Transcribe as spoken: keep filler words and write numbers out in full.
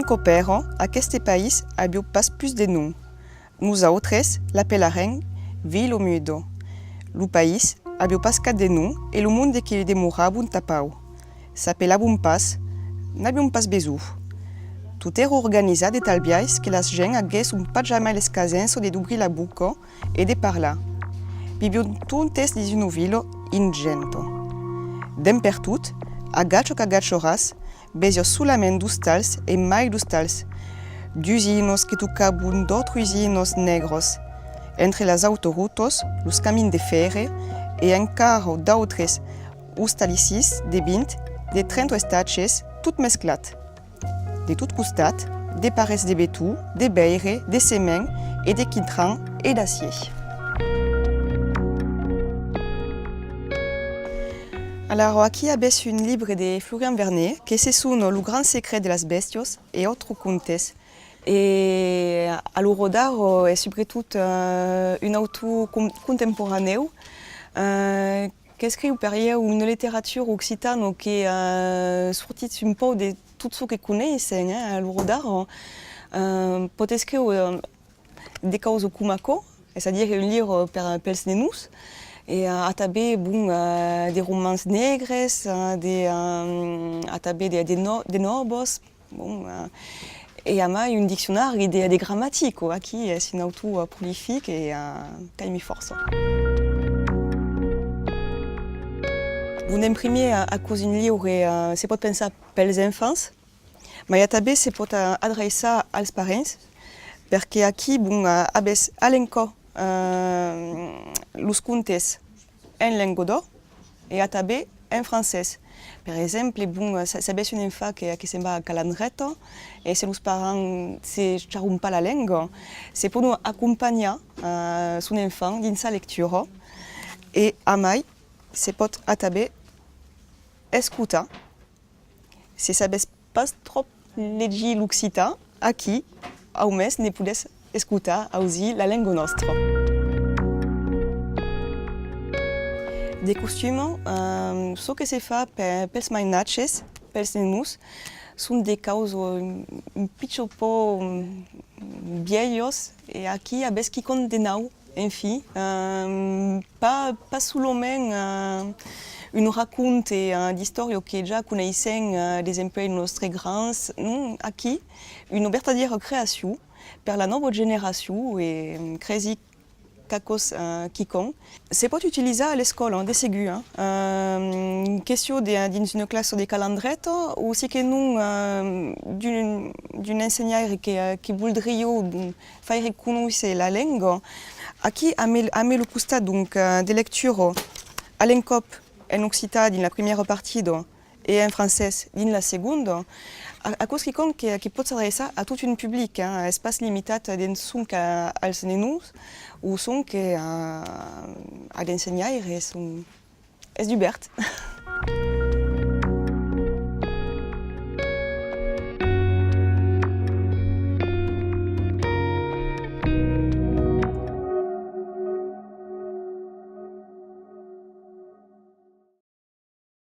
còp èra, aqueste país aviá pas pus de nom. Nosautres l'apelarem Vila Muda. Lo país aviá pas cap de nom e lo monde que i demoravan tanpauc. S'apelavan pas, n'avián pas besonh. Tot èra organizat de tal biais que las gents aguèsson pas jamai l'escasença de dobrir la boca e de parlar. Vivián totes dins una vila ingenta. D'en pertot, agacha qu'agacharàs, vesiás solament d'ostals e mai d'ostals, d'usinas que tocavan d'autras usinas negras, entre las autorotas, los camins de fèrre e encara d'autres ostalicis de vint, de trenta estatges, tot mesclat. De tot costat, de parets de beton, de veire, de cement e de quintran e d'acièr. Alara, aquí avètz un libre de Florian Vernet que se sona Lo grand secret de las bèstias e autres contes. E a l'ora d'ara es subretot, eh, un autor con-, contemporanèu, eh, qu'escriu per ieu una literatura occitana que, eh, sortitz un pauc de tot çò que coneissèm, eh, a l'ora d'ara. Eh, pòt escriure, eh, de causas coma aquò, es a dire un libre per, pels nenons, e, eh, atanben, bon, eh, de romans negres, eh, de, eh, atanben de, de no-, de nòvas, bon, eh, e amai un diccionari de, de gramatica. Aquí es un autor, eh, prolific e, eh, qu'aimi fòrça. Bon, en primièr, eh, aquò's un liure, eh, se pòt pensar pels enfants, mai atanben se pòt, eh, adreçar als parents, perque aquí, bon, eh, avètz a l'encòp, eh, los contes en lenga d'òc e atanben en francés. Per exemple, bon, eh, se, se avètz un enfant que, que se'n va a Calandreta e se los parents se charron pas la lenga, se pòdon acompanhar, eh, son enfant dins sa lectura e amai se pòt atanben escotar. Se sabètz pas tròp legir l'occitan, aquí, au mens, ne podètz escotar, ausir la lenga nòstra. De costuma, eh, çò que se fa pe-, pels mainatges, pels nenons, son de causas un, un pichon pauc, mm, vièlhas, e aquí avètz quicòm de nau. Enfin, eh, pas, pas solament, eh, un raconte, eh, d'istòria que ja coneissèm, eh, desempuèi nòstres grands, non, aquí, una vertadièra creacion per la nòva generacion e, eh, cresi qu'aquò's, eh, quicòm. Se pòt utilizar a l'escòla, de segur, eh. Eh, que siá de, dins una classa de Calandreta o si que non, eh, d'un, d'un ensenhaire que, eh, que voldriá, donc, faire conéisser la lenga. Aquí, amé, amé lo costat, donc, eh, de lectura a l'encòp en occitan dins la primièra partida e en francés dins la segonda, a-, aquò's quicòm que, que pòt s'adreçar a tot un public, eh, es pas limitat de sonque a, als nenons o sonque a, a d'ensenhaires, o, es dubèrt.